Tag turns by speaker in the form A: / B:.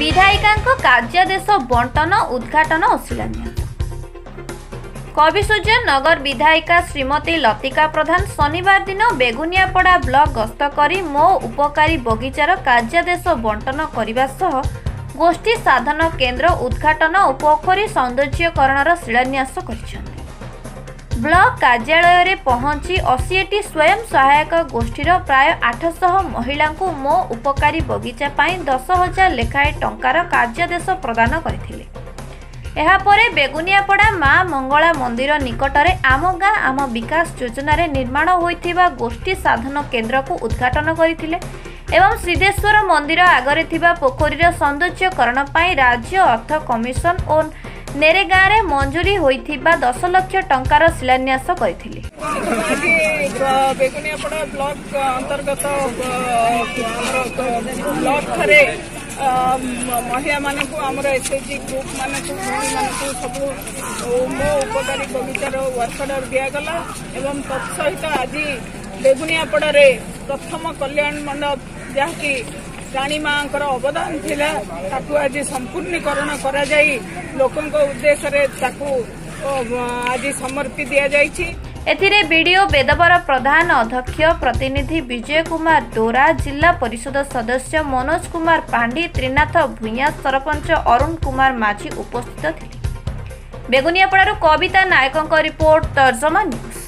A: ବିଧାୟିକାଙ୍କ କାର୍ଯ୍ୟାଦେଶ ବଣ୍ଟନ, ଉଦ୍ଘାଟନ ଓ ଶିଳାନ୍ୟାସ। କବିସୂର୍ଯ୍ୟ ନଗର ବିଧାୟିକା ଶ୍ରୀମତୀ ଲତିକା ପ୍ରଧାନ ଶନିବାର ଦିନ ବେଗୁନିଆପଡ଼ା ବ୍ଲକ ଗସ୍ତ କରି ମୋ ଉପକାରୀ ବଗିଚାର କାର୍ଯ୍ୟାଦେଶ ବଣ୍ଟନ କରିବା ସହ ଗୋଷ୍ଠୀ ସାଧନ କେନ୍ଦ୍ର ଉଦ୍ଘାଟନ ଓ ପୋଖରୀ ସୌନ୍ଦର୍ଯ୍ୟକରଣର ଶିଳାନ୍ୟାସ କରିଛନ୍ତି। ବ୍ଲକ କାର୍ଯ୍ୟାଳୟରେ ପହଞ୍ଚି 80ଟି ସ୍ୱୟଂ ସହାୟକ ଗୋଷ୍ଠୀର ପ୍ରାୟ 800 ମହିଳାଙ୍କୁ ମୋ ଉପକାରୀ ବଗିଚା ପାଇଁ 10,000 ଲେଖାଏଁ ଟଙ୍କାର କାର୍ଯ୍ୟାଦେଶ ପ୍ରଦାନ କରିଥିଲେ। ଏହାପରେ ବେଗୁନିଆପଡ଼ା ମା ମଙ୍ଗଳା ମନ୍ଦିର ନିକଟରେ ଆମ ଗାଁ ଆମ ବିକାଶ ଯୋଜନାରେ ନିର୍ମାଣ ହୋଇଥିବା ଗୋଷ୍ଠୀ ସାଧନ କେନ୍ଦ୍ରକୁ ଉଦ୍ଘାଟନ କରିଥିଲେ ଏବଂ ସିଦ୍ଧେଶ୍ୱର ମନ୍ଦିର ଆଗରେ ଥିବା ପୋଖରୀର ସୌନ୍ଦର୍ଯ୍ୟକରଣ ପାଇଁ ରାଜ୍ୟ ଅର୍ଥ କମିଶନ ଓ ନେରେଗାଁରେ ମଞ୍ଜୁରୀ ହୋଇଥିବା 10 ଲକ୍ଷ ଟଙ୍କାର ଶିଳାନ୍ୟାସ କରିଥିଲେ।
B: ଆଜି ବେଗୁନିଆପଡ଼ା ବ୍ଲକ ଅନ୍ତର୍ଗତ ଆମର ବ୍ଲକଠାରେ ମହିଳାମାନଙ୍କୁ, ଆମର ଏସ୍ଏଚ୍ଜି ଗ୍ରୁପମାନଙ୍କୁ, ଭଉଣୀମାନଙ୍କୁ ସବୁ ମୋ ଉପକାରୀ ବଗିଚାର ୱାର୍କ ଅର୍ଡର ଦିଆଗଲା ଏବଂ ତତ୍ସହିତ ଆଜି ବେଗୁନିଆପଡ଼ାରେ ପ୍ରଥମ କଲ୍ୟାଣ ମଣ୍ଡପ, ଯାହାକି ରାଣୀ ମାଙ୍କର ଅବଦାନ ଥିଲା, ତାକୁ ଆଜି ସମ୍ପୂର୍ଣ୍ଣୀକରଣ କରାଯାଇ ଲୋକଙ୍କ ଉଦ୍ଦେଶ୍ୟରେ ତାକୁ ଆଜି ସମର୍ପି ଦିଆଯାଇଛି।
A: ଏଥିରେ ବିଡିଓ ବେଦବର ପ୍ରଧାନ, ଅଧ୍ୟକ୍ଷ ପ୍ରତିନିଧି ବିଜୟ କୁମାର ଦୋରା, ଜିଲ୍ଲା ପରିଷଦ ସଦସ୍ୟ ମନୋଜ କୁମାର ପାଣ୍ଡି, ତ୍ରିନାଥ ଭୂୟାଁ, ସରପଞ୍ଚ ଅରୁଣ କୁମାର ମାଝୀ ଉପସ୍ଥିତ ଥିଲେ। ବେଗୁନିଆପଡ଼ାରୁ କବିତା ନାୟକଙ୍କ ରିପୋର୍ଟ, ତର୍ଜମା ନ୍ୟୁଜ୍।